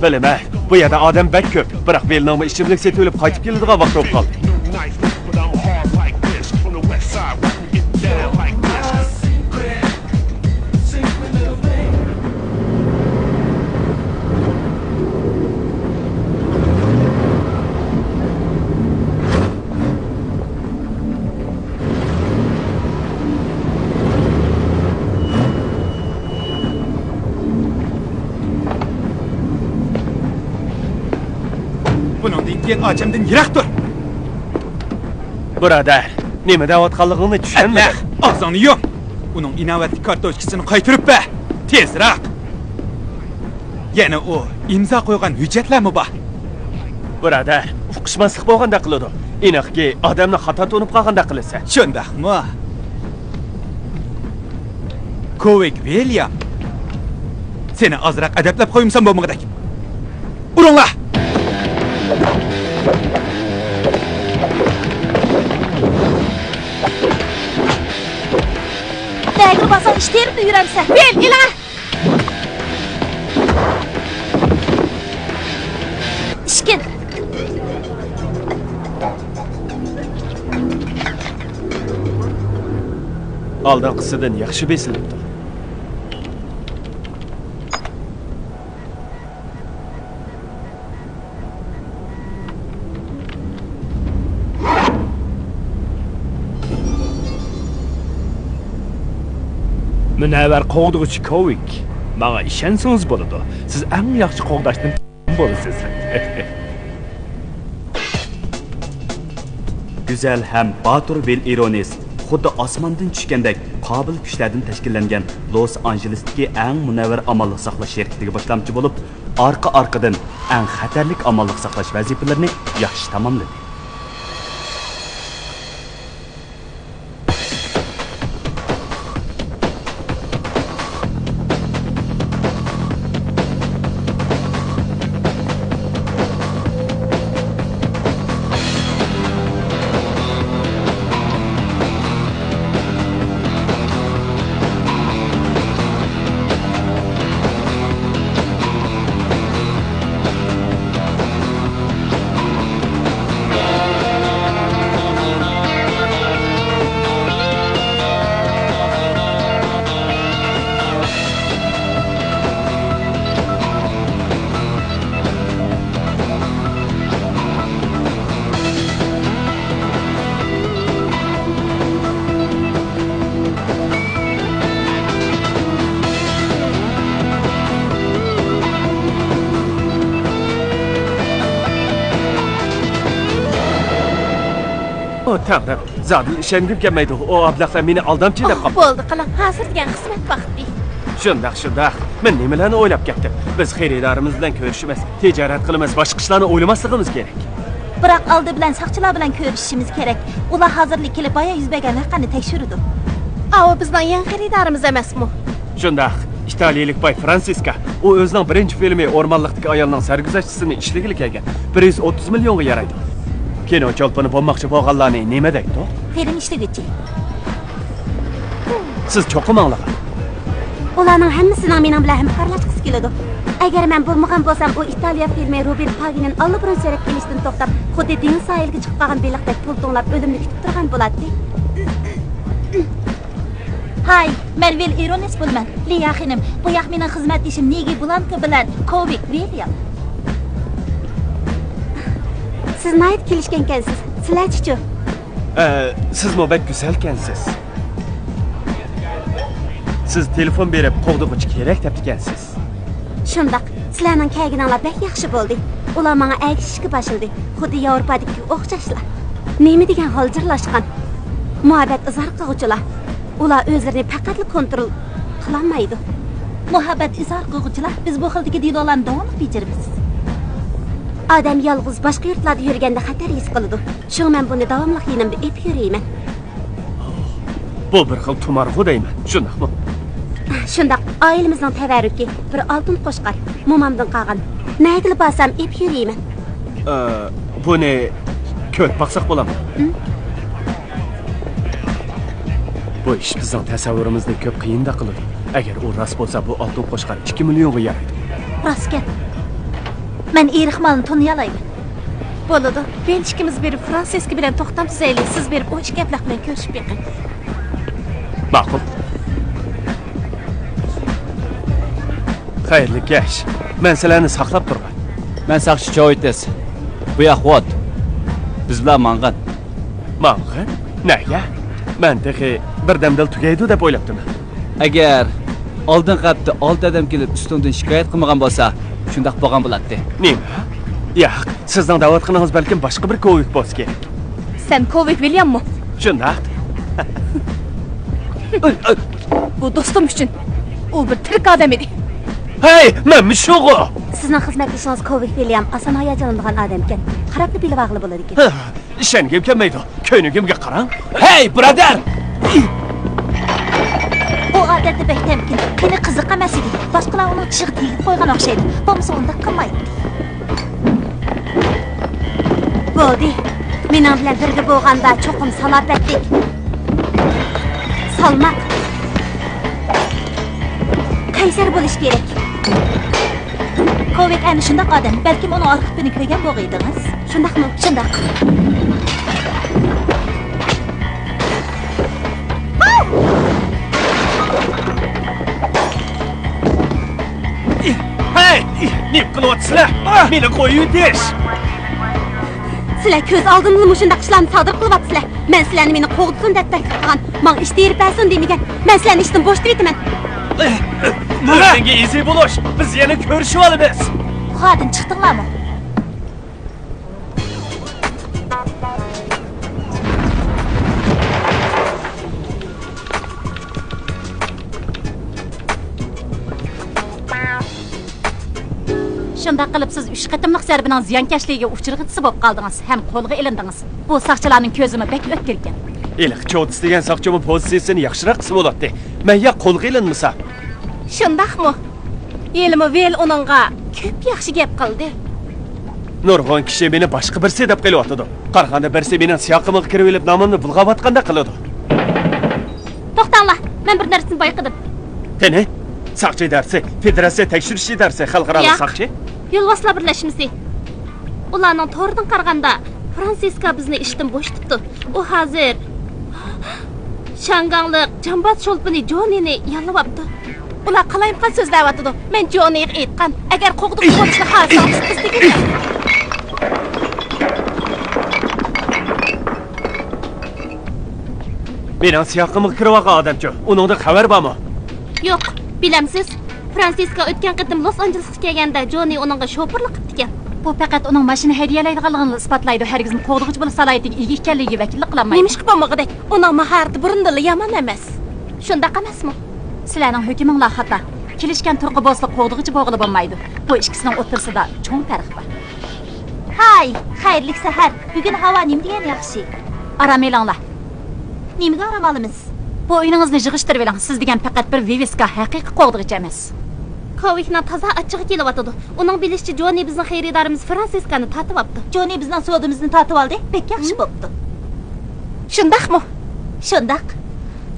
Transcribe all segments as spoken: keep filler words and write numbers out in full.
بىلىمەن، بۇ يەردە ئادەم بەك كۆپ، بىراق ۋىلنىڭمۇ ئىچىملىك سېتىۋېلىپ قايتىپ كېلىدىغان ۋاقتى بولۇپ قالدى. بۇنىڭدىن كېيىن ئاچامدىن يىراق تۇر. بۇرادەر، نېمە دەۋاتقانلىقىڭنى چۈشەنمىدىم. ئەبلەخ، ئاغزىڭنى يۇم. ئۇنىڭ ئىناۋەتلىك كارتوچكىسىنى قايتۇرۇپ بەر. تېزراق. يەنە ئۇ ئىمزا قويغان ھۆججەتلەرمۇ بار. بۇرادەر، ئۇقۇشماسلىق بولغاندەك قىلىدۇ. ئېنىقكى، ئادەمنى خاتا تونۇپ قالغاندەك قىلىسەن. شۇنداقمۇ؟ كوۋىك ۋىليام، سېنى ئازراق ئەدەپلەپ قويمىسام بولمىغۇدەك. ئۇرۇڭلار! بەگىر باساڭ ئىش تېرىپ يۈرەمسەن. ۋىل، ئېلىڭە! ئىشكىن. ئالدىنقىسىدىن ياخشى بېسىلىپتۇ. مۇنەۋۋەر قوغدىغۇچى كوۋىك، ماڭا ئىشەنسىڭىز بولىدۇ. سىز ئەڭ ياخشى قوغداشتىن بولىسىز. گۈزەل ھەم باتۇر ۋىل ئىرونىس خۇددى ئاسماندىن چۈشكەندەك قابىل كۈچلەردىن تەشكىللەنگەن لوس ئانژېلېستىكى ئەڭ مۇنەۋۋەر ئامانلىق ساقلاش شىركىتىگە باشلامچى بولۇپ، ئارقا-ئارقىدىن ئەڭ خەتەرلىك ئامانلىق ساقلاش ۋەزىپىلىرىنى ياخشى تاماملىدى. ئۇ تەڭرىم، زادىلا ئىشەنگۈم كەلمەيدۇ. ئۇ ئابلەخلەر مېنى ئالدامچى دەپ قاپتۇ. بولدى، قىلىڭ، ھازىر دېگەن قىسمەت بەختى. شۇنداق، شۇنداق. مەن نېمىلەرنى ئويلاپ كەتتىم؟ بىز خېرىدارىمىز بىلەن كۆرۈشىمىز، تىجارەت قىلىمىز، باشقا ئىشلارنى ئويلىماسلىقىمىز كېرەك. بىراق ئالدى بىلەن ساقچىلار بىلەن كۆرۈشۈشىمىز كېرەك. ئۇلار ھازىرلا كېلىپ بايا يۈز بەرگەن ۋەقەنى تەكشۈرىدۇ. ئاۋۇ بىزنىڭ يېڭى خېرىدارىمىز ئەمەسمۇ؟ شۇنداق. ئىتالىيىلىك باي فرانسىسكا. ئۇ ئۆزىنىڭ بىرىنچى فىلىمى ئورمانلىقتىكى ئايالنىڭ سەرگۈزەشتىسىنى ئىشلىگىلى كەلگەن. بىر يۈز ئوتتۇز مىليونغا يارايدۇ. كىنو چولپىنى بولماقچى بولغانلارنى نېمە دەيدۇ؟ فىلىم ئىشلىگۈچى. سىز چوقۇم ئاڭلىغان. ئۇلارنىڭ ھەممىسىنىڭ مېنىڭ بىلەن ھەمكارلاشقۇسى كېلىدۇ. ئەگەر مەن بولمىغان بولسام، ئۇ ئىتالىيە فىلىمى روبىن پاگىنىن ئاللىبۇرۇن سۈرەتكە ئېلىشتىن توختاپ، خۇددى دېڭىز ساھىلىگە چىقىپ قالغان بېلىقتەك پۇل توڭلاپ ئۆلۈمنى كۈتۈپ تۇرغان بولاتتى. ھاي، مەن ۋىل ئىرونىس بولىمەن. لىيا خېنىم، بۇ ياق مېنىڭ خىزمەتدىشىم نىگى بلانكو بىلەن كوۋىك ۋىليام. سىز ناھايىتى كېلىشكەنكەنسىز. سىلەرچىچۇ؟ ئە، سىزمۇ بەك گۈزەلكەنسىز. سىز تېلېفون بېرىپ قوغدىغۇچى كېرەك دەپتىكەنسىز. شۇنداق، سىلەرنىڭ كەلگىنىڭلار بەك ياخشى بولدى. ئۇلار ماڭا ئەگىشىشكە باشلىدى، خۇددى ياۋروپادىكىگە ئوخشاشلا. نېمە دېگەن غالجىرلاشقان. مۇھەببەت ئىزھار قىلغۇچىلار. ئۇلار ئۆزلىرىنى پەقەتلا كونترول قىلالمايدۇ. مۇھەببەت ئىزھار قىلغۇچىلار، بىز بۇ خىلدىكى دېلولارنى داۋاملىق بېجىرىمىز. ئادەم يالغۇز باشقا يۇرتلاردا يۈرگەندە خەتەر ھېس قىلىدۇ. شۇڭا مەن بۇنى داۋاملىق يېنىمدا ئېلىپ يۈرىمەن. بۇ بىر خىل تۇمارغۇ دەيمەن، شۇنداقمۇ؟ شۇنداق، ئائىلىمىزنىڭ تەۋەررۈكى، بىر ئالتۇن قوچقار، مومامدىن قالغان. نەگىلا بارسام ئېلىپ يۈرىمەن. ئە، بۇنى كۆرۈپ باقساق بولامدۇ؟ ھىم؟ بۇ ئىش بىزنىڭ تەسەۋۋۇرىمىزنى كۆپ قىيىنداق قىلىدۇ. ئەگەر ئۇ راست بولسا، بۇ ئالتۇن قوچقار ئىككى مىليونغا يارايدۇ. راستكەن. مەن ئېرىق مالىنى تونۇيالايمەن. بولىدۇ. بېنت ئىككىمىز بېرىپ فرانسىسكا بىلەن توختام تۈزەيلى. سىز بېرىپ ئۇ ئىككى ئەبلەخ بىلەن كۆرۈشۈپ بېقىڭ. ماقۇل. خەيرلىك كەچ. مەن سىلەرنى ساقلاپ تۇرغان. مەن ساقچى چوۋېتىس. بۇ ياق ۋوت. بىز بىلەن ماڭغىن. ماڭغىن؟ نەگە؟ مەن تېخى بىردەمدىلا تۈگەيدۇ دەپ ئويلاپتىمەن. ئەگەر ئالدىنقى ھەپتە ئالتە ئادەم كېلىپ ئۈستۈڭدىن شىكايەت قىلمىغان بولسا، شۇنداق بولغان بولاتتى. نېمە؟ ياق، سىزنىڭ دەۋاتقىنىڭىز بەلكىم باشقا بىر كوۋىك بولسا كېرەك. سەن كوۋىك ۋىلياممۇ؟ شۇنداق. بۇ دوستۇم ئۈچۈن. ئۇ بىر تىرىك ئادەم ئىدى. ھەي، مەنمۇ شۇغۇ! سىزنىڭ خىزمەتدىشىڭىز كوۋىك ۋىليام ئاسان ھاياجانلىنىدىغان ئادەمكەن. قاراپلا بىلىۋالغىلى بولىدىكەن. ھە، ئىشەنگۈم كەلمەيدۇ. كۆينىكىمگە قاراڭ. ھەي، بۇرادەر! ئۇ ئادەتتە بەك تەمكىن، قېنى قىزىق ئەمەس ئىدى. باشقىلار ئۇنىڭ چىشىغا تېگىپ قويغان ئوخشايدۇ. بولمىسا ئۇنداق قىلمايتتى. بولدى. مېنىڭ بىلەن بىرگە بولغاندا چوقۇم سالاپەتلىك، سالماق، قەيسەر بولۇش كېرەك. كوۋىك ئەنە شۇنداق ئادەم. بەلكىم ئۇنىڭ ئارخىپىنى كۆرگەن بولغىيدىڭىز. شۇنداقمۇ؟ شۇنداق. ھەي، نېمە قىلىۋاتىسىلەر؟ مېنى قويۇۋېتىش! سىلەر كۆز ئالدىمدىلا مۇشۇنداق ئىشلارنى سادىر قىلىۋاتىسىلەر. مەن سىلەرنى مېنى قوغدىسۇن دەپ تەكلىپ قىلغان، ماڭا ئىش تېرىپ بەرسۇن دېمىگەن. مەن سىلەرنى ئىشتىن بوشىتىۋېتىمەن. مۇرەڭگە ئىزى بولۇش، بىز يەنە كۆرۈشۈۋالىمىز. خادىم چىقتىڭلارمۇ؟ شۇنداق قىلىپ سىز ئۈچ قېتىملىق زەربىنىڭ زىيانكەشلىكىگە ئۇچرىغۇچىسى بولۇپ قالدىڭىز ھەم قولغا ئېلىندىڭىز. بۇ ساقچىلارنىڭ كۆزىمۇ بەك ئۆتكۈركەن. ھېلىقى چوتىس دېگەن ساقچىمۇ پوزىتسىيىسىنى ياخشىراق قىلسا بولاتتى. مەن يا قولغا ئېلىنمىسا؟ شۇنداقمۇ؟ ھېلىمۇ ۋېل ئۇنىڭغا كۆپ ياخشى گەپ قىلدى. نۇرغۇن كىشى مېنى باشقا بىرسى دەپ قېلىۋاتىدۇ. قارىغاندا بىرسى مېنىڭ سىياقىمغا كىرىۋېلىپ نامىمنى بۇلغاۋاتقاندەك قىلىدۇ. توختاڭلار، مەن بىر نەرسىنى بايقىدىم. قېنى؟ ساقچى ئىدارىسى، فېدېراتسىيە تەكشۈرۈش ئىدارىسى، خەلقئارالىق ياق. ساقچى؟ يولۋاسلار بىرلەشمىسى. ئۇلارنىڭ تورىدىن قارىغاندا، فرانسىسكا بىزنى ئىشتىن بوشىتىپتۇ. ئۇ ھازىر شاڭگاڭلىق جامباز شولپىنى جونىنى ياللىۋاپتۇ. ئۇلار قالايمىقان سۆزلەۋاتىدۇ. مەن جونىغا ئېيتقان، ئەگەر قوغدىغۇچى بولۇشنى خالىسىڭىز، بىز دېگەن. مېنىڭ سىياقىمغا كىرىۋالغان ئادەمچۇ؟ ئۇنىڭدىن خەۋەر بارمۇ؟ يوق، بىلەمسىز؟ فرانسىسكا ئۆتكەن قېتىم لوس ئانژېلېسقا كەلگەندە جونى ئۇنىڭغا شوپۇرلۇق قىپتىكەن. بۇ پەقەت ئۇنىڭ ماشىنا ھەيدىيەلەيدىغانلىقىنىلا ئىسپاتلايدۇ، ھەرگىزمۇ قوغدىغۇچى بولۇش سالاھىيىتىگە ئىگە ئىكەنلىكىگە ۋەكىللىك قىلالمايدۇ. نېمىشقا بولمىغۇدەك؟ ئۇنىڭ ماھارىتى بۇرۇندىنلا يامان ئەمەس. شۇنداق ئەمەسمۇ؟ سىلەرنىڭ ھۆكمىڭلار خاتا. كېلىشكەن تۇرقى بولسىلا قوغدىغۇچى بولغىلى بولمايدۇ. بۇ ئىككىسىنىڭ ئوتتۇرىسىدا چوڭ پەرق بار. ھاي، خەيرلىك سەھەر. بۈگۈن ھاۋا نېمە دېگەن ياخشى. ئارام ئېلىڭلار. نېمىگە ئارام ئالىمىز؟ بۇ ئويۇنىڭىزنى يىغىشتۇرۇۋېلىڭ. سىز دېگەن پەقەت بىر ۋىۋىسكا، ھەقىقىي قوغدىغۇچى ئەمەس. كوۋىكنىڭ تازا ئاچچىقى كېلىۋاتىدۇ. ئۇنىڭ بىلىشىچە، جونى بىزنىڭ خېرىدارىمىز فرانسىسكانى تارتىۋاپتۇ. جونى بىزنىڭ سودىمىزنى تارتىۋالدى. بەك ياخشى بوپتۇ. شۇنداقمۇ؟ شۇنداق.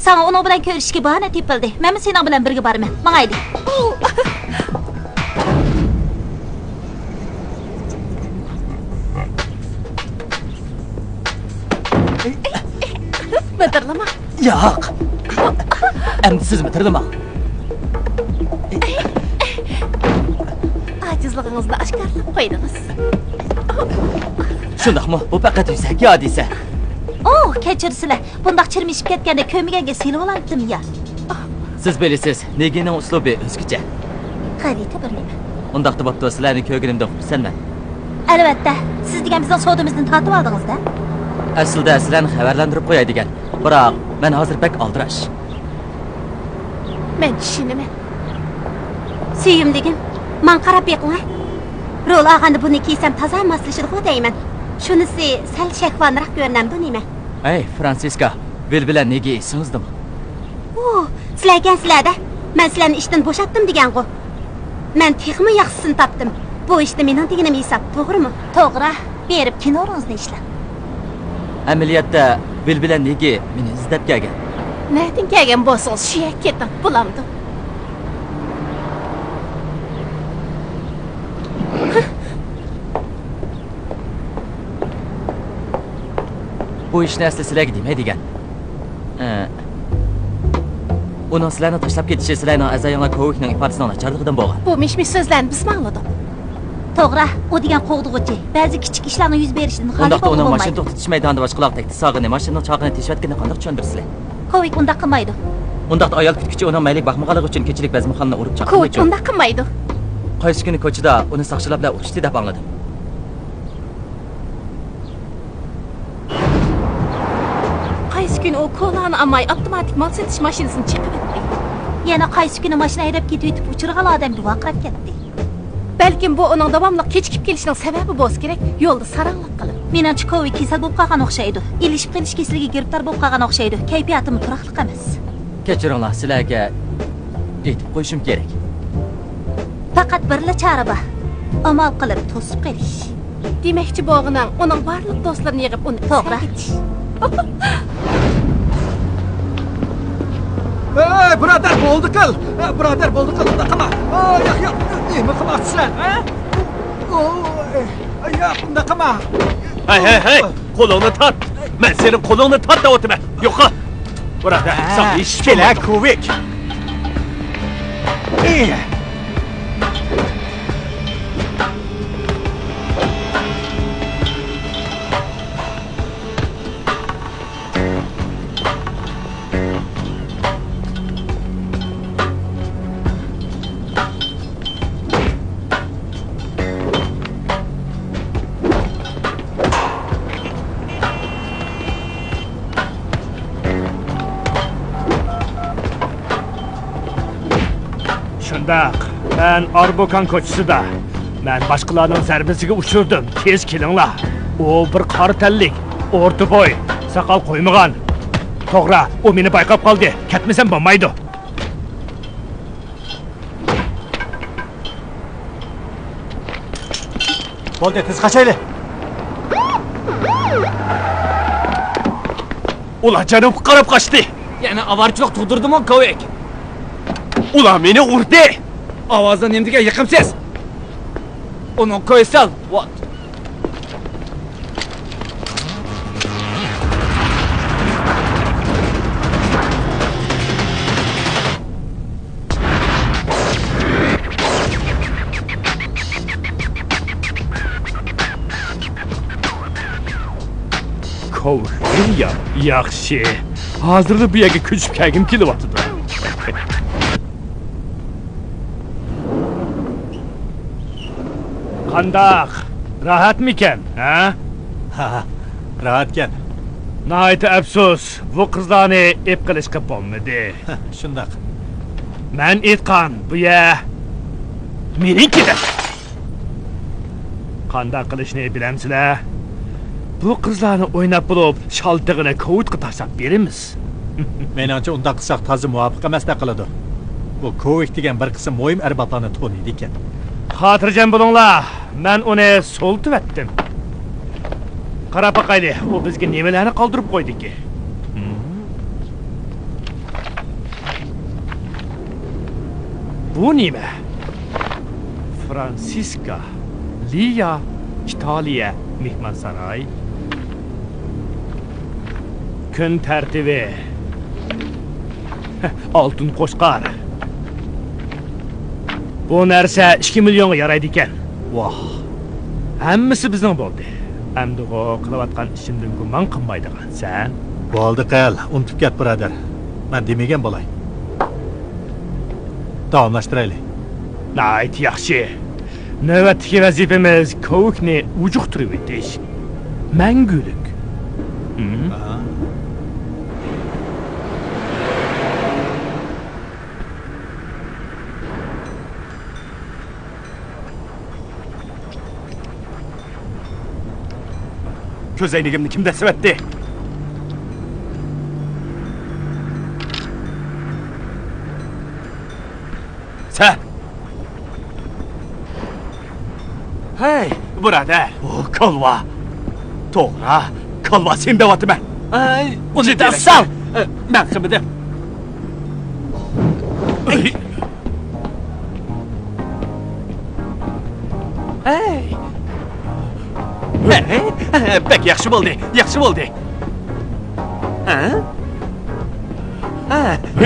ساڭا ئۇنىڭ بىلەن كۆرۈشۈشكە باھانە تېپىلدى. مەنمۇ سېنىڭ بىلەن بىرگە بارىمەن. ماڭايلى. مىدىرلىما. ياق. ئەمدى سىز مىدىرلىماڭ. ئاجىزلىقىڭىزنى ئاشكارىلاپ قويدىڭىز. شۇنداقمۇ؟ بۇ پەقەت يۈزەكى ھادىسە. ئوھ، كەچۈرسىلە. بۇنداق چىرمىشىپ كەتكەندە كۆرمىگەنگە سېلىۋالامتىم يا. سىز بىلىسىز، نېگىنىڭ ئۇسلۇبى ئۆزگىچە. غەلىتە بىر نېمە. ئۇنداقتا بوپتۇ، سىلەرنى كۆرگىنىمدىن خۇرسەنمەن. ئەلۋەتتە، سىز دېگەن بىزنىڭ سودىمىزنى تارتىۋالدىڭىز-دە. ئەسلىدە سىلەرنى خەۋەرلەندۈرۈپ قوياي دېگەن. بىراق، مەن ھازىر بەك ئالدىراش. مەن چۈشىنىمەن. سۆيۈملۈكۈم، ماڭا قاراپ بېقىڭ ھە. رول ئالغاندا بۇنى كىيسەم تازا ماسلىشىدىغۇ دەيمەن. شۇنىسى سەل شەھۋانىراق كۆرۈنەمدۇ نېمە؟ ھەي، فرانسىسكا، ۋىل بىلەن نېگى ئېسىڭىزدىمۇ؟ ئۇ، سىلەركەنسىلەر-دە. مەن سىلەرنى ئىشتىن بوشاتتىم دېگەنغۇ. مەن تېخىمۇ ياخشىسىنى تاپتىم. بۇ ئىشتا مېنىڭ دېگىنىم ھېساب، توغرىمۇ؟ توغرا. بېرىپ كىنورىڭىزنى ئىشلەڭ. ئەمەلىيەتتە، ۋىل بىلەن نېگى مېنى ئىزدەپ كەلگەن. نەدىن كەلگەن بولسىڭىز، شۇ يەرگە كېتىڭ، بولامدۇ؟ بۇ ئىشنى ئەسلى سىلەرگە دېمەي دېگەن. ئە، ئۇنىڭ سىلەرنى تاشلاپ كېتىشى سىلەرنىڭ ئەزايىڭلار كوۋىكنىڭ ئىپادىسىنىڭ ناچارلىقىدىن بولغان. بۇ مىش-مىش سۆزلەرنى بىزمۇ ئاڭلىدۇق. توغرا، ئۇ دېگەن قوغدىغۇچى بەزى كىچىك ئىشلارنىڭ يۈز بېرىشىدىن خالىي ئۇنداقتا بولغىلى ئۇنىڭ بولمايدۇ. ماشىنا توختىتىش مەيدانىدا باشقىلارغا تەكتى ساغىنى ماشىنىنىڭ چاقىنى تېشىۋەتكىنىنى قانداق چۈشەندۈرىسىلەر؟ كوۋىك ئۇنداق قىلمايدۇ. ئۇنداقتا ئايال كۈتكۈچى ئۇنىڭ مەيلىگە باقمىغانلىقى ئۈچۈن كېچىلىك بەزمىخانىنى ئۇرۇپ چاققانلىقى كوۋىك ئۈچۈن. ئۇنداق قىلمايدۇ. قايسى كۈنى كوچىدا ئۇنى ساقچىلار بىلەن ئۇرۇشتى دەپ ئاڭلىدىم. قايسى كۈنى ئۇ كولانى ئالماي ئاپتوماتىك مال سېتىش ماشىنىسىنى چېقىۋەتتى. يەنە قايسى كۈنى ماشىنا ھەيدەپ كېتىۋېتىپ ئۇچرىغان ئادەمگە ۋارقىراپ كەتتى. بەلكىم بۇ ئۇنىڭ داۋاملىق كېچىكىپ كېلىشىنىڭ سەۋەبى بولسا كېرەك، يولدا ساراڭلىق قىلىپ. مېنىڭچە كوۋىك كېسەل بولۇپ قالغان ئوخشايدۇ. ئېلىشىپ قېلىش كېسىلىگە گىرىپتار بولۇپ قالغان ئوخشايدۇ. كەيپىياتىمۇ تۇراقلىق ئەمەس. كەچۈرۈڭلار، سىلەرگە ئېيتىپ قويۇشۇم كېرەك. پەقەت بىرلا چارە بار. ئامال قىلىپ توسۇپ قېلىش. دېمەكچى بولغىنىڭ ئۇنىڭ بارلىق دوستلىرىنى يىغىپ ئۇنى توغرا. ئەسكەرتىش. ئەي، بۇرادەر، بولدى قىل! ئە، بۇرادەر، بولدى قىل، ئۇنداق قىلما! ئە، ياق، ياق، نېمە قىلماقچىسەن، ھە؟ ئو، ئە، ياق، ئۇنداق قىلما! ھەي، ھەي، ھەي! قولۇڭنى تارت! مەن سېنىڭ قولۇڭنى تارت دەۋاتىمەن! يوقال! بۇرادەر، ساڭا ھېچ كېلە، كوۋىك! شۇنداق، مەن ئاربوكان كوچىسىدا. مەن باشقىلارنىڭ زەربىسىگە ئۇچرىدىم. تېز كېلىڭلار. ئۇ بىر قارا تەنلىك، ئورتا بوي، ساقال قويمىغان. توغرا، ئۇ مېنى بايقاپ قالدى. كەتمىسەم بولمايدۇ. بولدى، تېز قاچايلى. ئۇلار جەنۇبقا قاراپ قاچتى. يەنە ئاۋارىچىلىق تۇغدۇردىمۇ، كوۋىك؟ ئۇلار مېنى ئۇردى. ئاۋازدا نېمە دېگەن يېقىمسىز؟ ئۇنىڭ كويسال، ۋات. كوۋلىيا، ياخشى. ھازىرلا بۇ يەرگە كۆچۈپ كەلگۈم كېلىۋاتىدۇ. قانداق؟ راھەتمىكەن، ھە؟ ھە، راھەتكەن. ناھايىتى ئەپسۇس، بۇ قىزلارنى ئېپ قېلىشقا بولمىدى. ھە، شۇنداق. مەن ئېيتقان، بۇ يەر مېنىڭكى دەپ. قانداق قىلىشنى بىلەمسىلەر؟ بۇ قىزلارنى ئويناپ بولۇپ، شالتىغىنى كوۋىدقا تاشلاپ بېرىمىز. مېنىڭچە، ئۇنداق قىلساق تازا مۇۋاپىق ئەمەستەك قىلىدۇ. بۇ كوۋىك دېگەن بىر قىسىم مۇھىم ئەربابلارنى تونۇيدىكەن. خاتىرجەم بولۇڭلار، مەن ئۇنى سولىتىۋەتتىم. قاراپ باقايلى، ئۇ بىزگە نېمىلەرنى قالدۇرۇپ قويدىكىن. بۇ نېمە؟ فرانسىسكا، لىيا، ئىتالىيە، مېھمانساراي. كۈن تەرتىپى. ئالتۇن قوچقار. بۇ نەرسە ئىككى مىليونغا يارايدىكەن. ۋاھ. ھەممىسى بىزنىڭ بولدى. ئەمدىغۇ قىلىۋاتقان ئىشىمدىن گۇمان قىلمايدىغانسەن. بولدى قىل، ئۇنتۇپ كەت، بۇرادەر. مەن دېمىگەن بولاي. داۋاملاشتۇرايلى. ناھايىتى ياخشى. نۆۋەتتىكى ۋەزىپىمىز كوۋىكنى ئۇجۇقتۇرۇۋېتىش. مەڭگۈلۈك. ھىم؟ ھا. كۆز ئەينىكىمنى كىم دەسسىۋەتتى؟ سەن! ھەي، بۇرادەر، ئۇ كالۋا. توغرا، كالۋا سېنى دەۋاتىمەن. ھەي، ئۇنى دەپ سال. ئە، مەن قىلمىدىم. ھەي. ھەي، بەك ياخشى بولدى، ياخشى بولدى. ھە؟ ھە،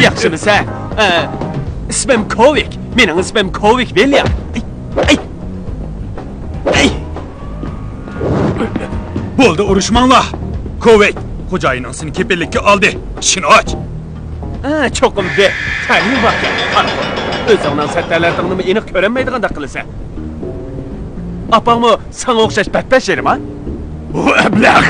ياخشىمۇسەن؟ ئە، ئىسمىم كوۋىك. مېنىڭ ئىسمىم كوۋىك ۋىليام. ئەي، ئەي، ئەي. بولدى، ئۇرۇشماڭلار. كوۋىك، خوجايىنىڭ سېنى كېپىللىككە ئالدى. ئىشىكنى ئاچ. ھە، چوقۇم بىر تەلىيى باركەن. قارا، ئۆزۈڭنىڭ سەت ھالىتىڭنىمۇ ئېنىق كۆرەلمەيدىغاندەك قىلىسەن. ئاپاڭمۇ ساڭا ئوخشاش بەتبەش يېرىما؟ ئۇ ئەبلەخ!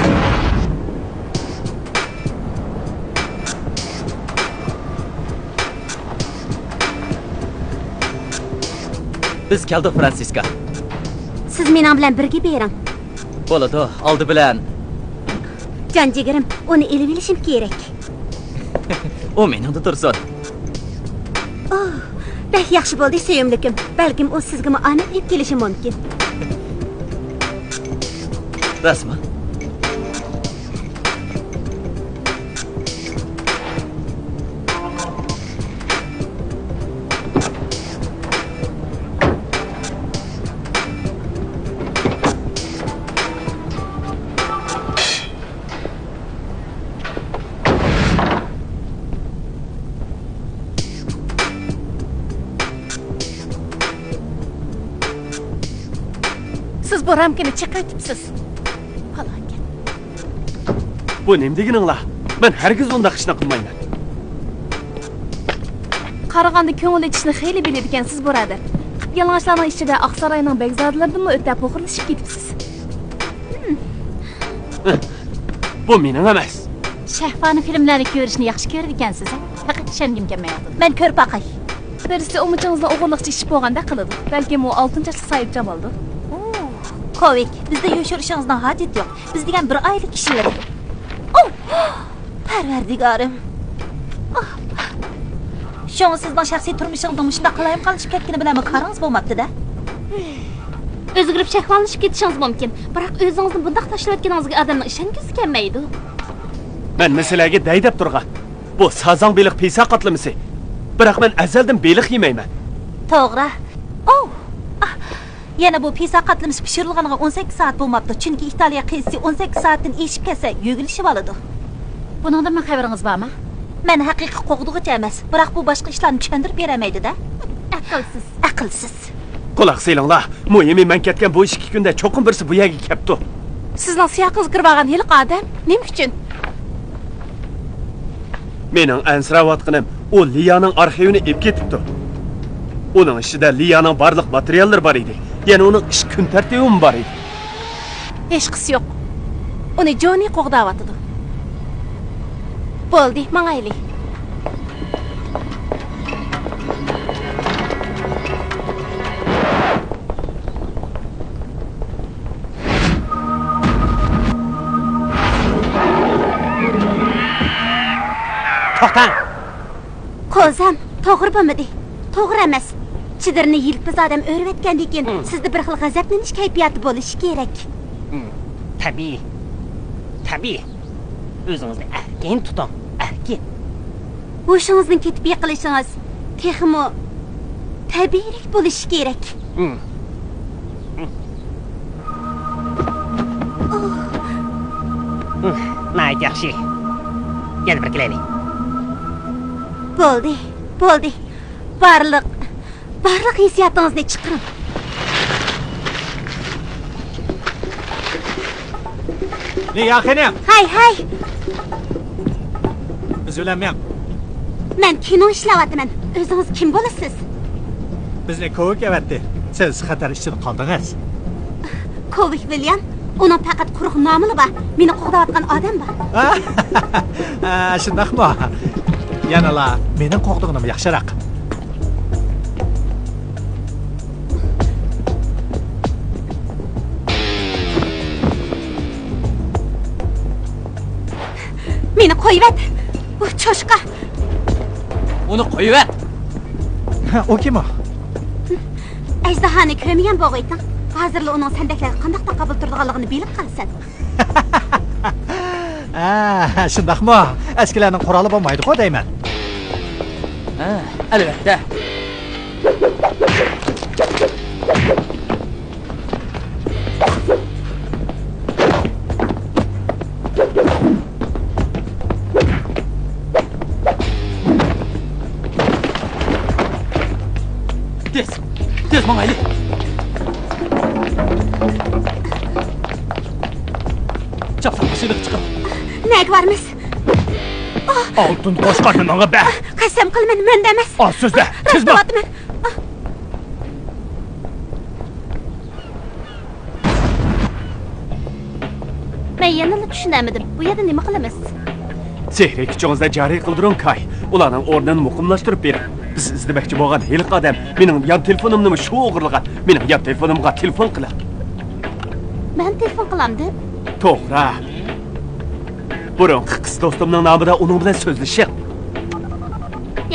بىز كەلدۇق، فرانسىسكا. سىز مېنىڭ بىلەن بىرگە بېرىڭ. بولىدۇ، ئالدى بىلەن. جان جىگىرىم، ئۇنى ئېلىۋېلىشىم كېرەك. ئۇ مېنىڭدە تۇرسۇن. ئوھ، بەك ياخشى بولدى، سۆيۈملۈكۈم. بەلكىم ئۇ سىزگىمۇ ئامەت ئېلىپ كېلىشى مۇمكىن. راستمۇ؟ سىز بۇ رامكىنى چېقىۋېتىپسىز. پالاكەت. بۇ نېمە دېگىنىڭلار؟ مەن ھەرگىز ئۇنداق ئىشنى قىلمايمەن. قارىغاندا كۆڭۈل ئېچىشنى خېلى بىلىدىكەنسىز، بۇرادەر. قىپيالىڭاچلارنىڭ ئىچىدە ئاقساراينىڭ بەگزادىلىرىدىنمۇ ئۆتە پوخۇرلىشىپ كېتىپسىز. بۇ مېنىڭ ئەمەس. شەھۋانىي فىلىملەرنى كۆرۈشنى ياخشى كۆرىدىكەنسىز، ھە؟ پەقەت ئىشەنگۈم كەلمەيۋاتىدۇ. مەن كۆرۈپ باقاي. بىرسى ئۇمىچىڭىزنى ئوغرىلىقچە ئىچىپ بولغاندەك قىلىدۇ. بەلكىم ئۇ ئالتۇن چاچلىق ساھىبجان بولىدۇ. ئۇ، كوۋىك، بىزدە يوشۇرۇشىڭىزنىڭ ھاجىتى يوق. بىز دېگەن بىر ئائىلە كىشىلىرى. ئۇ! پەرۋەردىگارىم. شۇڭا سىزنىڭ شەخسىي تۇرمۇشىڭىزنىڭ مۇشۇنداق قالايمىقانلىشىپ كەتكىنى بىلەنمۇ كارىڭىز بولماپتۇ-دە. ئۆزگىرىپ شەھۋانلىشىپ كېتىشىڭىز مۇمكىن. بىراق ئۆزىڭىزنى بۇنداق تاشلىۋەتكىنىڭىزگە ئادەمنىڭ ئىشەنگۈسى كەلمەيدۇ. مەن مەسىلەگە دەي دەپ تۇرغان. بۇ سازاڭ بېلىق پىسا قاتلىمىسى. بىراق مەن ئەزەلدىن بېلىق يېمەيمەن. توغرا. ئوۋ! ئاھ! يەنە بۇ پىسا قاتلىمىسى پىشۇرۇلغىنىغا ئون سەككىز سائەت بولماپتۇ، چۈنكى ئىتالىيە قېزىسى ئون سەككىز سائەتتىن ئېشىپ كەتسە، يۆگىلىشىۋالىدۇ. بۇنىڭدىنمۇ خەۋىرىڭىز بارمۇ؟ مەن ھەقىقىي قوغدىغۇچى ئەمەس، بىراق بۇ باشقا ئىشلارنى چۈشەندۈرۈپ بېرەلمەيدۇ-دە. ئەقىلسىز. ئەقىلسىز. قۇلاق سېلىڭلار، مۇھىمى مەن كەتكەن بۇ ئىككى كۈندە چوقۇم بىرسى بۇ يەرگە كەپتۇ. سىزنىڭ سىياقىڭىزغا كىرىۋالغان ھېلىقى ئادەم نېمە ئۈچۈن؟ مېنىڭ ئەنسىرەۋاتقىنىم، ئۇ لىيانىڭ ئارخىۋىنى ئېلىپ كېتىپتۇ. ئۇنىڭ ئىچىدە لىيانىڭ بارلىق ماتېرىياللىرى بار ئىدى. يەنە ئۇنىڭ ئىش كۈن تەرتىپىمۇ بار ئىدى. ھېچقىسى يوق. ئۇنى جونى قوغداۋاتىدۇ. بولدى، ماڭايلى. توختاڭ! كوزام، توغرا بولمىدى. توغرا ئەمەس. چېدىرنى يىلپىز ئادەم ئۆرۈۋەتكەندىن كېيىن، سىزدە بىر خىل غەزەپلىنىش كەيپىياتى بولۇشى كېرەك. تەبىئىي. تەبىئىي. ئۆزىڭىزنى ئەركىن تۇتۇڭ. ئەركىن. ھوشىڭىزنىڭ كېتىپ يىقىلىشىڭىز تېخىمۇ تەبىئىيرەك بولۇشى كېرەك. ناھايىتى ياخشى. يەنە بىر كېلەيلى. بولدى، بولدى. بارلىق، بارلىق ھېسسىياتىڭىزنى چىقىرىڭ. لىيا خېنىم! ھەي، ھەي! بىز بىلەن مېڭ. مەن كىنو ئىشلەۋاتىمەن. ئۆزىڭىز كىم بولىسىز؟ بىزنى كوۋىك ئەۋەتتى. سىز خەتەر ئىچىدە قالدىڭىز. كوۋىك ۋىليام، ئۇنىڭ پەقەت قۇرۇق نامىلا بار. مېنى قوغداۋاتقان ئادەم بار. ئا، شۇنداقمۇ؟ يەنىلا مېنىڭ قوغدىغىنىم ياخشىراق. مېنى قويۇۋەت! ئۇ چوشقا! ئۇنى قويۇۋەت! ئۇ كىم ئۇ؟ ئەجدىھانى كۆرمىگەن بولغىيتىڭ. ھازىرلا ئۇنىڭ سەندەكلەرگە قانداق تاقابىل تۇرىدىغانلىقىنى بىلىپ قالىسەن. ھە، شۇنداقمۇ؟ ئەسكىلەرنىڭ قورالى بولمايدىغۇ دەيمەن. ھە، ئەلۋەتتە. تېز، تېز ماڭايلى. چاپسان ماشىنىغا چىقىڭ. نەگە بارىمىز؟ ئالتۇن قوچقارنى ماڭا بەر. قەسەم قىلىمەن، مەندە ئەمەس. ئاز سۆزلە، تېز ماڭ. راست دەۋاتىمەن. مەن يەنىلا چۈشىنەلمىدىم. بۇ يەردە نېمە قىلىمىز؟ سېھرىي كۈچىڭىزنى جارى قىلدۇرۇڭ، كاي. ئۇلارنىڭ ئورنىنى مۇقىملاشتۇرۇپ بېرىڭ. بىز ئىزدىمەكچى بولغان ھېلىقى ئادەم مېنىڭ يان تېلېفونۇمنىمۇ شۇ ئوغرىلىغان. مېنىڭ يان تېلېفونۇمغا تېلېفون قىلىڭ. مەن تېلېفون قىلامدىم؟ توغرا. بۇرۇنقى قىز دوستۇمنىڭ نامىدا ئۇنىڭ بىلەن سۆزلىشىڭ.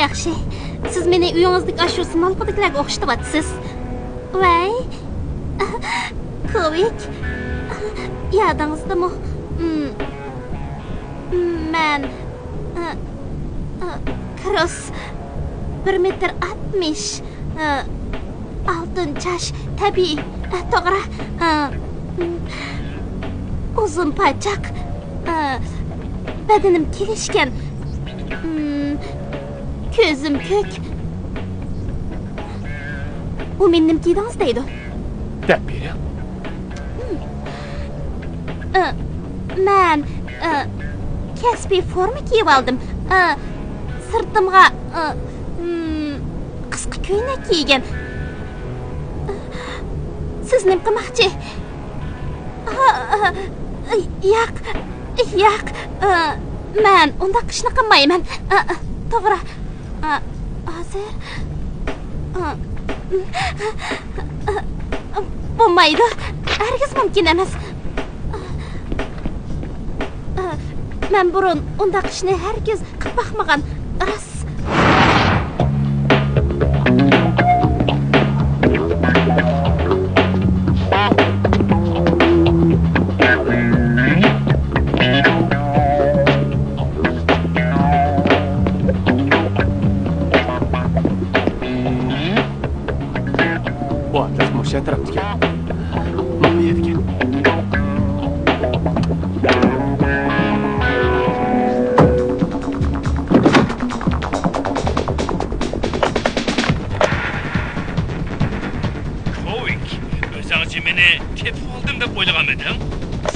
ياخشى. سىز مېنى ئۆيىڭىزدىكى ئاشۇ سىمالپىدىكىلەرگە ئوخشىتىۋاتىسىز. ۋەي، كوۋىك، يادىڭىزدىمۇ؟ مم، مەن، ئە، ئە، كروس، بىر مېتىر ئاتمىش، ئە، ئالتۇن چاچ، تەبىئىي، ئە، توغرا، ئە، مم، ئۇزۇن پاچاق، ئە، بەدىنىم كېلىشكەن، مم، كۆزۈم كۆك. ئۇ مېنى نېمە كىيدىڭىز دەيدۇ. دەپ بېرىڭ. ئى، مەن، ئى، كەسپىي فورما كىيىۋالدىم. ئى، سىرتىمغا، ئى، مم، قىسقا كۆينەك كىيگەن. سىز نېمە قىلماقچى؟ ئا، ئا، ياق، ياق، ئى، مەن ئۇنداق ئىشنى قىلمايمەن. ئى، توغرا. ئا، ھازىر. ئا، بولمايدۇ. ھەرگىز مۇمكىن ئەمەس. ئا، مەن بۇرۇن ئۇنداق ئىشنى ھەرگىز قىلىپ باقمىغان. راست. بۇ ئادرېس مۇشۇ ئەتراپتىكەن. مانا بۇ يەردىكەن. كوۋىك، ئۆزۈڭچە مېنى تېپىپ ئالدىم دەپ ئويلىغانمىدىڭ؟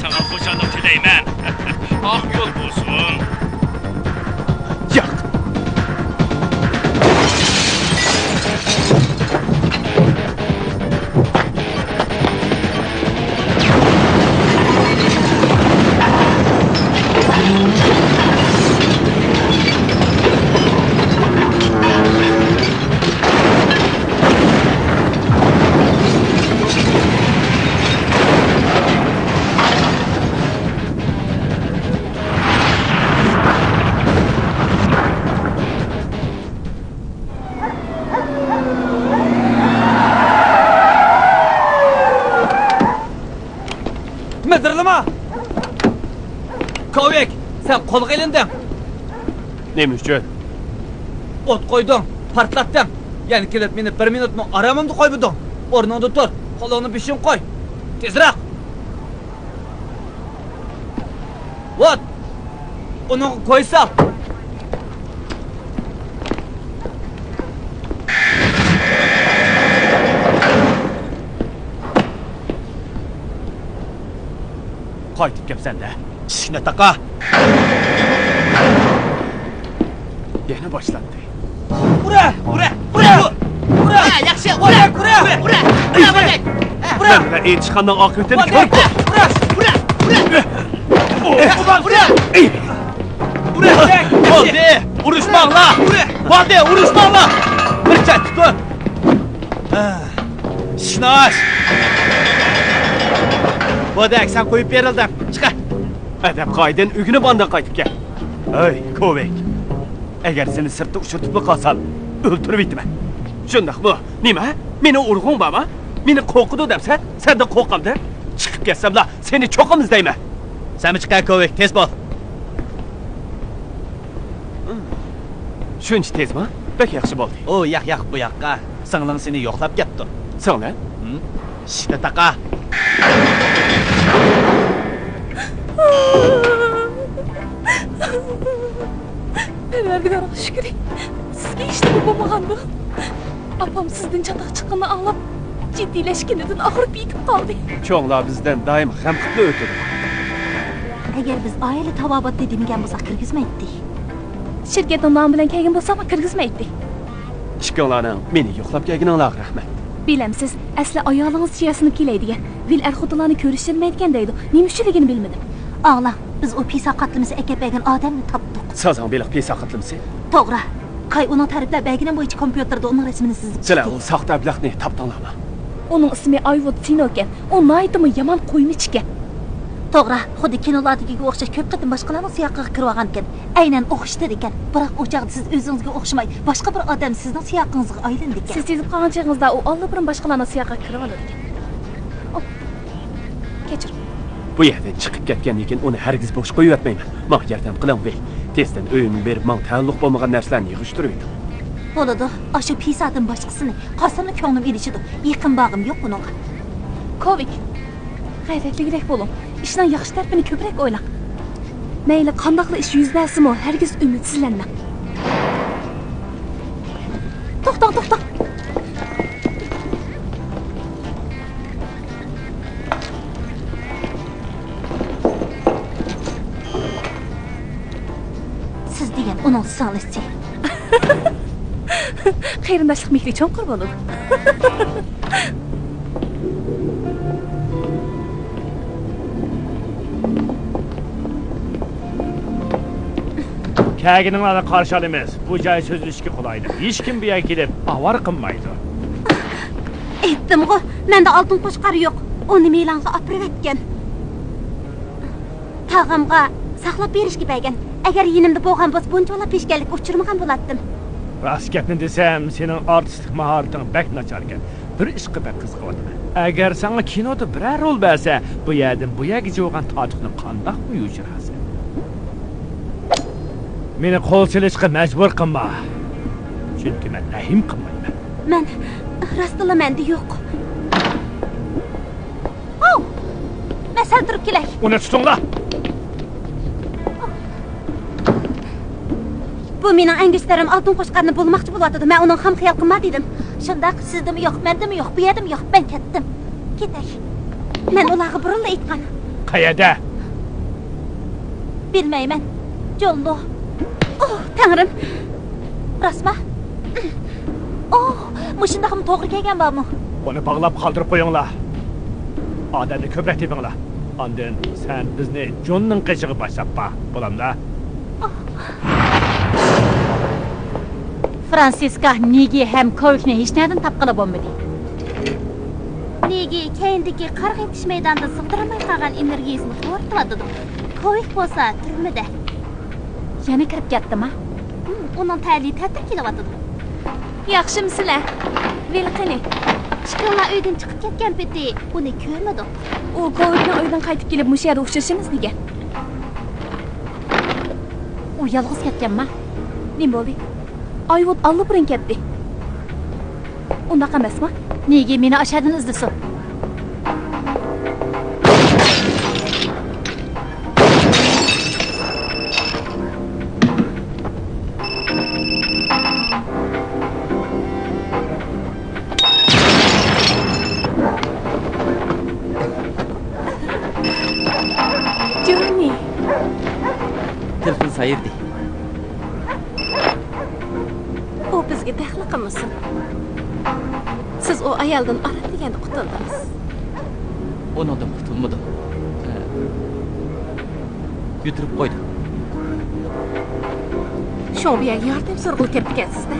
ساڭا خۇشاللىق تىلەيمەن. ئاق يول بولسۇن. ياق. مىدىرلىما! كوۋىك، سەن قولغا ئېلىندىڭ. نېمە ئۈچۈن؟ ئوت قويدۇڭ، پارتلاتتىڭ. يەنە كېلىپ مېنى بىر مىنۇتمۇ ئارامىمدا قويمىدىڭ. ئورنۇڭدا تۇر، قولۇڭنى بېشىڭغا قوي. تېزرەك! ۋات! ئۇنىڭغا كوي سال! قايتىپ كەپسەن-دە. ئىشىكنى تاقا! يەنە باشلاندى. ئۇرە! ئۇرە! ئۇرە! ئۇرە! ياخشى! ئۇرە! ئۇرە! ئۇرە! ئۇرە! مەن بىلەن ئېلىشقاننىڭ ئاقىۋىتىنى كۆرۈپ تۇر! ئۇرە! ئۇرە! ئۇرە! بولدى! ئۇرۇشماڭلار! بولدى! ئۇرۇشماڭلار! بىر چەتتە تۇر! ئىشىكنى ئاچ! بولدى، سەن قويۇپ بېرىلدىڭ. چىقە! ئەدەپ-قائىدىنى ئۆگىنىپ ئاندىن قايتىپ كەل. ھەي، كوۋىك! ئەگەر سېنى سىرتتا ئۇچرىتىپلا قالسام، ئۆلتۈرۈۋېتىمەن. شۇنداقمۇ؟ نېمە؟ مېنى ئۇرغۇڭ بارمۇ؟ مېنى قورقىدۇ دەپسەن؟ سەندىن قورقامدۇ؟ چىقىپ كەتسەملا، سېنى چوقۇم ئىزدەيمەن. سەنمۇ چىقە، كوۋىك، تېز بول. شۇنچە تېزمۇ؟ بەك ياخشى بولدى. ئۇ ياق، ياق، بۇ ياققا. سىڭلىڭ سېنى يوقلاپ كەپتۇ. سىڭلىم؟ ھىم؟ ئىشىكنى تاقا. پەرۋەردىگارغا شۈكرى، سىزگە ھېچنېمە بولمىغاندۇ؟ ئاپام سىزدىن چاتاق چىققىنىنى ئاڭلاپ، جىددىيلەشكىنىدىن ئاغرىپ يېتىپ قالدى. چوڭلار بىزدىن دائىم غەم قىپلا ئۆتىدۇ. ئەگەر بىز ئائىلە تاۋابىئاتى دېمىگەن بولساق، كىرگۈزمەيتتى. شىركەتنىڭ نامى بىلەن كەلگەن بولساقمۇ، كىرگۈزمەيتتى. ئىككىڭلارنىڭ مېنى يوقلاپ كەلگىنىڭلارغا رەھمەت. بىلەمسىز، ئەسلى ئايالىڭىزچە ياسىنىپ كېلەي دېگەن. ۋىل ئەر-خوتۇنلارنى كۆرۈشتۈرمەيدىكەن دەيدۇ. نېمە ئۈچۈنلۈكىنى بىلمىدىم. ئاڭلاڭ، بىز ئۇ پىسا قاتلىمىسى ئەكەپ بەرگەن ئادەمنى تاپتۇق. سازاڭ بېلىق پىسا قاتلىمىسى؟ توغرا. كاي ئۇنىڭ تەرىپلەپ بەرگىنى بويىچە كومپيۇتېردا ئۇنىڭ رەسىمىنى سىزىپ سىلەر چىقتى. ئۇ ساختا ئەبلەخنى تاپتىڭلارمۇ؟ ئۇنىڭ ئىسمى ئايۋۇد سىنوكەن. ئۇ ناھايىتىمۇ يامان قويمىچىكەن. توغرا، خۇددى كىنولاردىكىگە ئوخشاش كۆپ قېتىم باشقىلارنىڭ سىياقىغا كىرىۋالغانىكەن. ئەينەن ئوخشىتىدىكەن. بىراق ئۇ چاغدا سىز ئۆزىڭىزگە ئوخشىماي، باشقا بىر ئادەم سىزنىڭ سىياقىڭىزغا ئايلىنىدىكەن. سىز سېزىپ قالغان چېغىڭىزدا ئۇ ئاللىبۇرۇن باشقىلارنىڭ سىياقىغا كىرىۋالىدىكەن. ئوھ، كەچۈرۈڭ. بۇ يەردىن چىقىپ كەتكەندىن كېيىن ئۇنى ھەرگىز بوش قويۇۋەتمەيمەن. ماڭا ياردەم قىلىڭ، ۋېي. تېزدىن ئۆيۈمگە بېرىپ، ماڭا تەئەللۇق بولمىغان نەرسىلەرنى يىغىشتۇرۇۋېتىڭ. بولىدۇ. ئاشۇ پىسادىن باشقىسىنى قارىساملا كۆڭلۈم ئېلىشىدۇ. يېقىن بارغۇم يوق ئۇنىڭغا. كوۋىك، غەيرەتلىكرەك بولۇڭ. ئىشنىڭ ياخشى تەرىپىنى كۆپرەك ئويلاڭ. مەيلى قانداقلا ئىش يۈز بەرسىمۇ، ھەرگىز ئۈمىدسىزلەنمەڭ. توختاڭ، توختاڭ. سىز دېگەن ئۇنىڭ سىڭلىسى. قېرىنداشلىق مېھرى چوڭقۇر بولىدۇ. كەلگىنىڭلارنى قارشى ئالىمىز. بۇ جاي سۆزلىشىشكە قولايلىق. ھېچكىم بۇ يەرگە كېلىپ ئاۋارە قىلمايدۇ. ئېيتتىمغۇ، مەندە ئالتۇن قوچقار يوق. ئۇنى مېلانغا ئاپىرىۋەتكەن. تاغامغا ساقلاپ بېرىشكە بەرگەن. ئەگەر يېنىمدا بولغان بولسا، بۇنچىۋالا پېشكەللىككە ئۇچرىمىغان بولاتتىم. راست گەپنى دېسەم، سېنىڭ ئارتىسلىق ماھارىتىڭ بەك ناچاركەن. بىر ئىشقا بەك قىزىقىۋاتىمەن. ئەگەر ساڭا كىنودا بىرەر رول بەرسە، بۇ يەردىن بۇ يەرگىچە بولغان تارتۇقنى قانداقمۇ يوشۇرارسەن؟ مېنى قول سېلىشقا مەجبۇر قىلما. چۈنكى مەن رەھىم قىلمايمەن. مەن، راستلا مەندە يوق. ئاۋ! مەن سەل تۇرۇپ كېلەي. ئۇنى تۇتۇڭلار! بۇ مېنىڭ ئەڭگۈشتەرلىرىم ئالتۇن قوچقارنى بۇلىماقچى بولۇۋاتىدۇ. مەن ئۇنىڭغا خام خىيال قىلما دېدىم. شۇنداق، سىزدىمۇ يوق، مەندىمۇ يوق، بۇ يەردىمۇ يوق. مەن كەتتىم. كېتەي. مەن ئۇلارغا بۇرۇنلا ئېيتقان. قەيەردە؟ بىلمەيمەن. جون لو. ئوھ، تەڭرىم. راستما؟ ئوھ، مۇشۇنداقمۇ توغرا كەلگەن بارمۇ؟ ئۇنى باغلاپ قالدۇرۇپ قويۇڭلار. ئادەمنى كۆپرەك تېپىڭلار. ئاندىن سەن بىزنى جوننىڭ قېشىغا باشلاپ بار. بولامدا؟ فرانسىسكا، نېگى ھەم كوۋىكنى ھېچنەدىن تاپقىلى بولمىدى. نېگى كەينىدىكى قارىغا يېتىش مەيدانىدا سىغدۇرالماي قالغان ئېنېرگىيىسىنى خورىتىۋاتىدۇ. كوۋىك بولسا تۈرمىدە. يەنە كىرىپ كەتتىما؟ ھىم، ئۇنىڭ تەلىيى تەتۈر كېلىۋاتىدۇ. ياخشىمۇسىلەر؟ ۋىل قېنى؟ ئىككىڭلار ئۆيدىن چىقىپ كەتكەن پېتى ئۇنى كۆرمىدۇق. ئۇ كوۋىكنىڭ ئۆيىدىن قايتىپ كېلىپ، مۇشۇ يەردە ئۇچرىشىمىز دېگەن. ئۇ يالغۇز كەتكەنما؟ نېمە بولدى؟ ئايۋۇد ئاللىبۇرۇن كەتتى. ئۇنداق ئەمەسما؟ نېگى مېنى ئاشەدىن ئىزدىسۇن. جوننى. تېلېفون سايرىدى. ئۇ بىزگە دەخلى قىلمىسۇن. سىز ئۇ ئايالدىن ئاران دېگەندە قۇتۇلدىڭىز. ئۇنىڭدىن قۇتۇلمىدىم. ھە. يۈتۈرۈپ قويدۇم. شۇڭا بۇ يەرگە ياردەم سورىغىلى كەپتىكەنسىز-دە.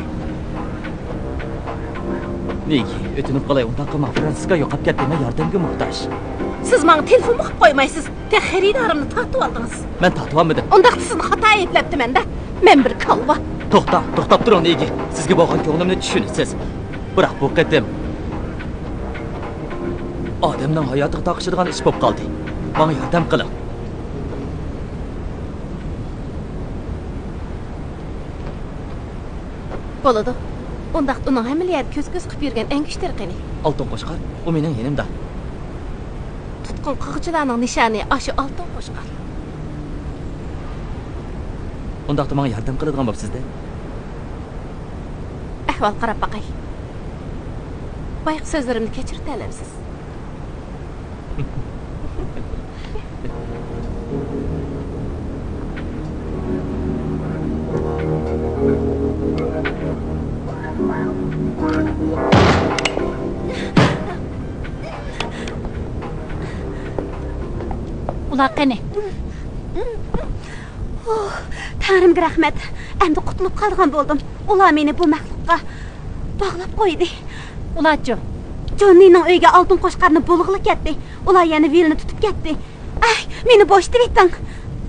نېگى، ئۆتۈنۈپ قالاي، ئۇنداق قىلماڭ. فرانسىسكا يوقاپ كەتتى، مەن ياردەمگە موھتاج. سىز ماڭا تېلېفونمۇ قىلىپ قويمايسىز. تېخى خېرىدارىمنى تارتىۋالدىڭىز. مەن تارتىۋالمىدىم. ئۇنداقتا سىزنى خاتا ئەيىبلەپتىمەن-دە. مەن بىر كالۋا. توختا، توختاپ تۇرۇڭ، نېگى. سىزگە بولغان كۆڭلۈمنى چۈشىنىسىز. بىراق بۇ قېتىم ئادەمنىڭ ھاياتىغا تاقىشىدىغان ئىش بولۇپ قالدى. ماڭا ياردەم قىلىڭ. بولىدۇ. ئۇنداقتا ئۇنىڭ ھەممىلا يەردە كۆز-كۆز قىلىپ يۈرگەن ئەڭگۈشتەر قېنى؟ ئالتۇن قوچقار، ئۇ مېنىڭ يېنىمدا. تۇتقۇن قىلغۇچىلارنىڭ نىشانى ئاشۇ ئالتۇن قوچقار. ئۇنداقتا ماڭا ياردەم قىلىدىغان بوپسىز-دە. ئەھۋال قاراپ باقاي. بايىقى سۆزلىرىمنى كەچۈرۈۋېتەلەمسىز؟ ئۇلار قېنى؟ ئوھ، تەڭرىمگە رەھمەت. ئەمدى قۇتۇلۇپ قالىدىغان بولدۇم. ئۇلار مېنى بۇ مەخلۇققا باغلاپ قويدى. ئۇلارچۇ؟ جوننىنىڭ ئۆيىگە ئالتۇن قوچقارنى بۇلغىلى كەتتى. ئۇلار يەنە ۋىلنى تۇتۇپ كەتتى. ئەي، مېنى بوشىتىۋېتىڭ.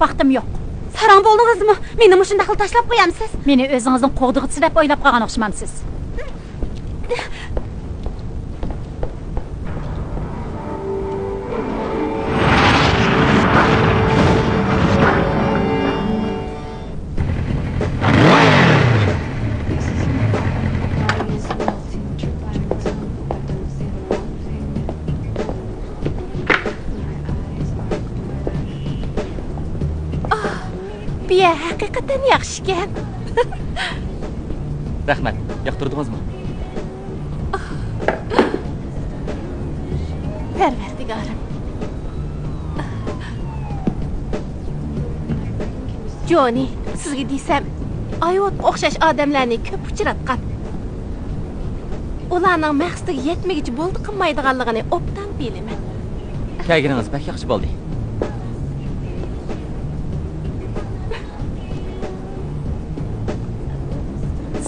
ۋاقتىم يوق. ساراڭ بولدىڭىزمۇ؟ مېنى مۇشۇنداقلا تاشلاپ قويامسىز؟ مېنى ئۆزىڭىزنىڭ قوغدىغۇچىسى دەپ ئويلاپ قالغان ئوخشىمامسىز؟ بۇ يەر ھەقىقەتەن ياخشىكەن. رەھمەت. ياقتۇردىڭىزمۇ؟ پەرۋەردىگارىم. جونى، سىزگە دېسەم، ئايۋوتقا ئوخشاش ئادەملەرنى كۆپ ئۇچراتقان. ئۇلارنىڭ مەقسىتىگە يەتمىگۈچە بولدى قىلمايدىغانلىقىنى ئوبدان بىلىمەن. كەلگىنىڭىز بەك ياخشى بولدى.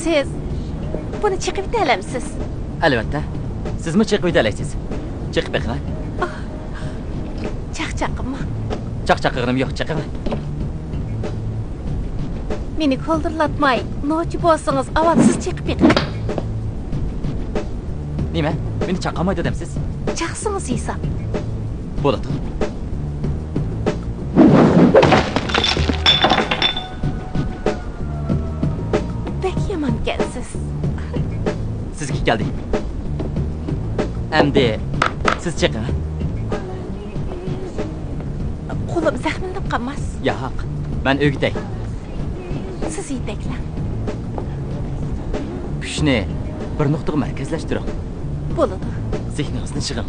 سىز بۇنى چېقىۋېتەلەمسىز؟ ئەلۋەتتە. سىزمۇ چېقىۋېتەلەيسىز. چېقىپ بېقىڭە. چاقچاقىمۇ؟ چاقچاقىغىنىم يوق، چېقىڭە. مېنى كولدۇرلاتماي، نوچى بولسىڭىز، ئاۋۋال سىز چېقىپ بېقىڭ. نېمە؟ مېنى چاقالمايدۇ دەمسىز؟ چاقسىڭىز ھېساب. بولىدۇ. بەك يامانكەنسىز. سىزگە كەلدى. ئەمدى سىز چېقىڭ. قولۇم زەخىملىنىپ قالماس؟ ياق، مەن ئۆگىتەي. سىز يېتەكلەڭ. كۈچنى بىر نۇقتىغا مەركەزلەشتۈرۈڭ. بولىدۇ. زېھنىڭىزنى يىغىڭ.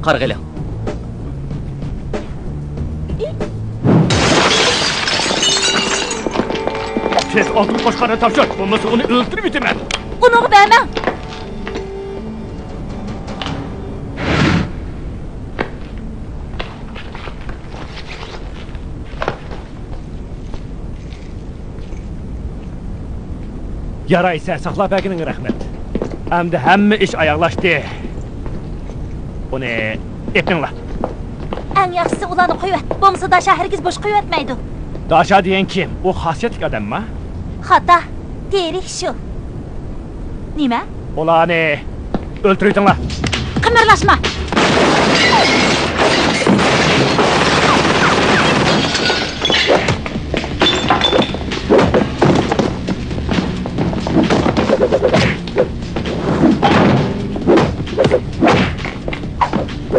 قارىغىلى. تېز ئالتۇن قوچقارنى تاپشۇر، بولمىسا ئۇنى ئۆلتۈرۈۋېتىمەن. ئۇنىڭغا بەرمەڭ. يارايسە، ساقلاپ بەرگىنىڭگە رەھمەت. ئەمدى ھەممە ئىش ئاياغلاشتى. ئۇنى ئېپىڭلار. ئەڭ ياخشىسى ئۇلارنى قويۇۋەت، بولمىسا داشا ھەرگىز بوش قويۇۋەتمەيدۇ. داشا دېگەن كىم؟ ئۇ خاسىيەتلىك ئادەمما؟ خاتا، تېرىك شۇ. نېمە؟ ئۇلارنى ئۆلتۈرۈۋېتىڭلار. قىمىرلاشما!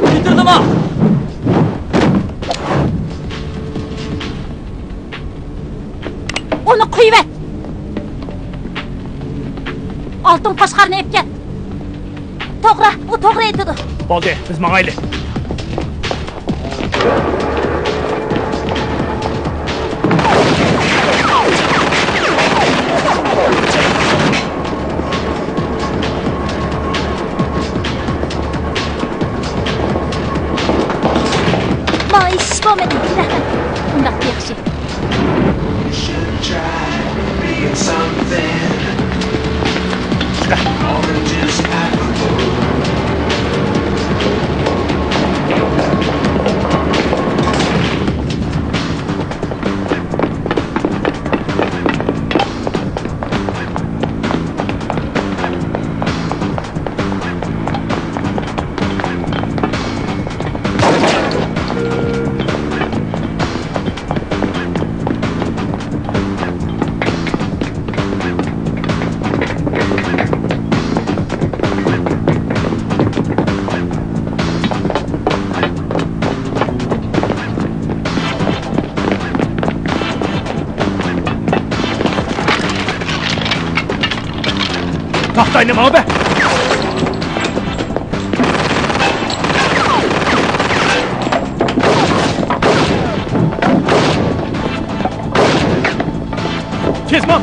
كېتىردىما؟ ئۇنى قويۇۋەت! ئالتۇن قوچقارنى ئېلىپ كەت! توغرا، ئۇ توغرا ئېيتىدۇ. بولدى، بىز ماڭايلى. ماڭا ھېچ ئىش بولمىدى. رەھمەت. ئۇنداق ياخشى. Tahtayı nima be? Tez bor!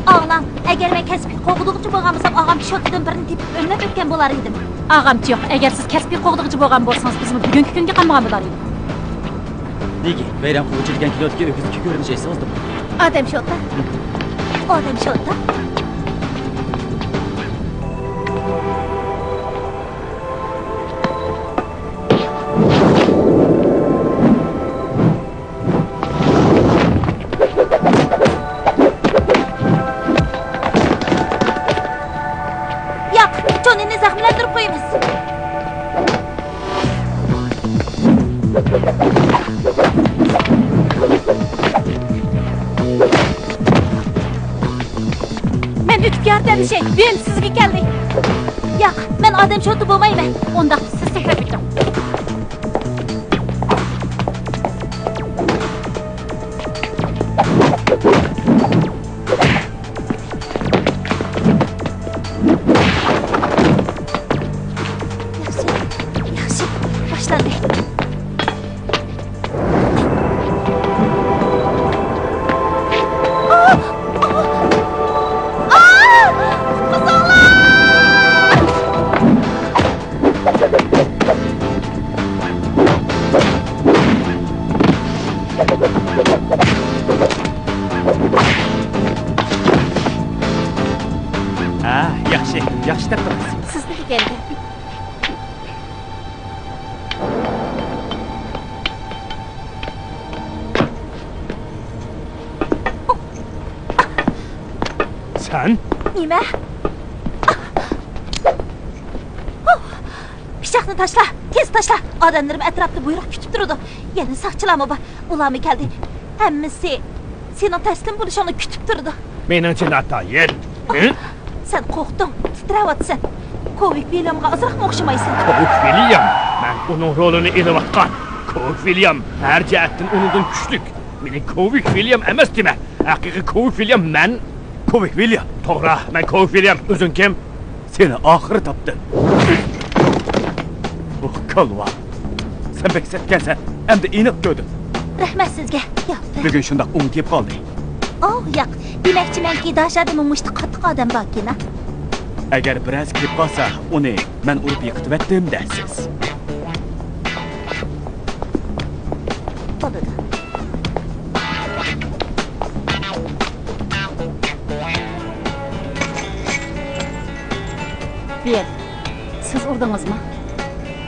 ئاڭلاڭ، ئەگەر مەن كەسپىي قوغدىغۇچى بولغان بولسام، ئاغام شوتىدىن بىرنى تېپىپ ئۆملەپ ئۆتكەن بولار ئىدىم. ئاغامچە يوق، ئەگەر سىز كەسپىي قوغدىغۇچى بولغان بولسىڭىز، بىزمۇ بۈگۈنكى كۈنگە قالمىغان بولار ئىدۇق. نېگى، ۋەيران قىلغۇچى دېگەن كىنودىكى ئۆگزىكى كۆرۈنۈش ئەيسىڭىزدىمۇ؟ ئادەم شوتا. ئادەم شوتا. ياق، جونىنى زەخىملەندۈرۈپ قويىمىز. مەن ئۆتۈپ ياردەملىشەي. بىل سىزگە كەلدى. ياق، مەن ئادەم شوتا بولمايمەن. ئۇنداق سىز سەكرەپ ئۆتۈڭ. ياخشى، ياخشى، باشلاندى. ھە، ياخشى، ياخشى تاپتىڭىز. سىزنى ئىگەندە. سەن؟ نېمە؟ پىچاقنى تاشلا، تېز تاشلا. ئادەملىرىم ئەتراپتا بۇيرۇق كۈتۈپ تۇرىدۇ. يەنە ساقچىلارمۇ بار. ئۇلارمۇ كەلدى. ھەممىسى سېنىڭ تەسلىم بولۇشۇڭنى كۈتۈپ تۇرىدۇ. مېنىڭچە ناتايىن. ھە؟ سەن قورقتۇڭ، تىترەۋاتىسەن. كوۋىك ۋىليامغا ئازراقمۇ ئوخشىمايسەن؟ كوۋىك ۋىليام؟ مەن ئۇنىڭ رولىنى ئېلىۋاتقان. كوۋىك ۋىليام ھەر جەھەتتىن ئۇنىڭدىن كۈچلۈك. مېنى كوۋىك ۋىليام ئەمەس دېمە. ھەقىقىي كوۋىك ۋىليام مەن. كوۋىك ۋىليام. توغرا، مەن كوۋىك ۋىليام. ئۆزۈڭ كىم؟ سېنى ئاخىرى تاپتىم. ئۇھ، كالۋا. سەن بەك سەتكەنسەن. ئەمدى ئېنىق كۆردۈم. رەھمەت سىزگە. ياق. بۈگۈن شۇنداق ئوڭ كېلىپ قالدى. ئاۋۇ ياق. دېمەكچىمەنكى، داشادىمۇ مۇشتى قاتتىق ئادەم باركىنا. ئەگەر بىرەرسى كېلىپ قالسا، ئۇنى مەن ئۇرۇپ يىقىتىۋەتتىم دەرسىز. بولىدۇ. بىل، سىز ئۇردىڭىزمۇ؟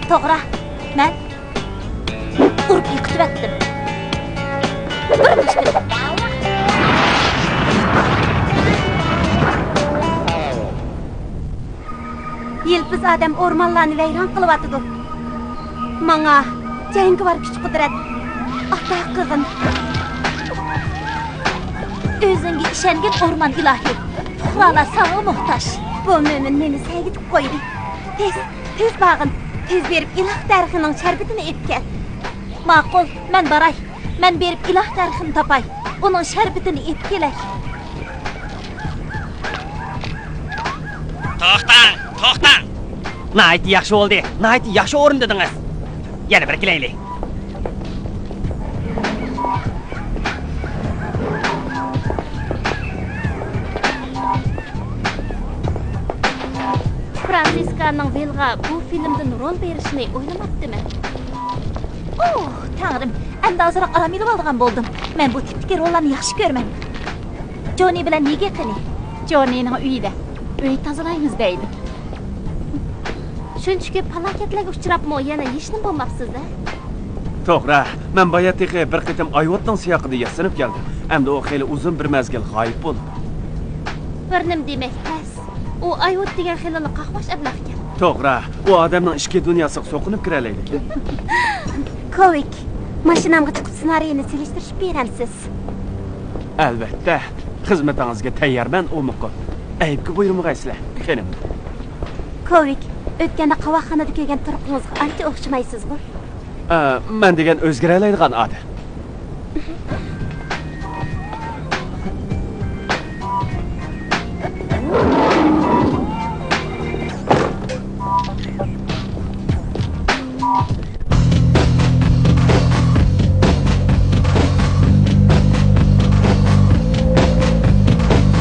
توغرا، مەن ئۇرۇپ يىقىتىۋەتتىم. بىر مۈشكۈل. يىلپىز ئادەم ئورمانلارنى ۋەيران قىلىۋاتىدۇ. ماڭا جەڭگىۋار كۈچ-قۇدرەت ئاتا قىلغىن. ئۆزۈڭگە ئىشەنگىن ئورمان ئىلاھى. پۇقرالار ساڭا موھتاج. بۇ مۆمىن مېنى سەگىتىپ قويدى. تېز، تېز بارغىن. تېز بېرىپ ئىلاھ دەرىخىنىڭ شەربىتىنى ئېلىپ كەل. ماقۇل، مەن باراي. مەن بېرىپ ئىلاھ دەرىخىنى تاپاي. ئۇنىڭ شەربىتىنى ئېلىپ كېلەي. توختاڭ، توختاڭ! ناھايىتى ياخشى بولدى. ناھايىتى ياخشى ئورۇن دېدىڭىز. يەنە بىر كېلەيلى. فرانسىسكانىڭ ۋىلغا بۇ فىلىمدىن رول بېرىشىنى ئويلىماپتىمەن. ئوھ، تەڭرىم، ئەمدى ئازراق ئارام ئېلىۋالىدىغان بولدۇم. مەن بۇ تىپتىكى روللارنى ياخشى كۆرىمەن. جونى بىلەن نېگى قېنى؟ جونىنىڭ ئۆيىدە. ئۆي تازىلايمىز دەيدۇ. شۇنچە كۆپ پالاكەتلەرگە ئۇچراپمۇ يەنە ھېچنېمە بولماپسىز-دە؟ توغرا، مەن بايا تېخى بىر قېتىم ئايۋوتنىڭ سىياقىدا ياسىنىپ كەلدىم. ئەمدى ئۇ خېلى ئۇزۇن بىر مەزگىل غايىب بولىدۇ. بىر نېمە دېمەك تەس. ئۇ ئايۋوت دېگەن خېلىلا قاقباش ئەبلەخ ئىكەن. توغرا، ئۇ ئادەمنىڭ ئىچكى دۇنياسىغا سوقۇنۇپ كىرەلەيدىكەن. كوۋىك، ماشىنامغا چىقىپ سېنارىينى سېلىشتۇرۇشۇپ بېرەمسىز؟ ئەلۋەتتە، خىزمىتىڭىزگە تەييارمەن، ئومۇقۇم. ئەيىبكە بۇيرۇمىغايسىلەر، خېنىم. كوۋىك، ئۆتكەندە قاۋاقخانىدا كۆرگەن تۇرقىڭىزغا ئانچە ئوخشىمايسىزغۇ؟ ئە، مەن دېگەن ئۆزگىرەلەيدىغان ئادەم.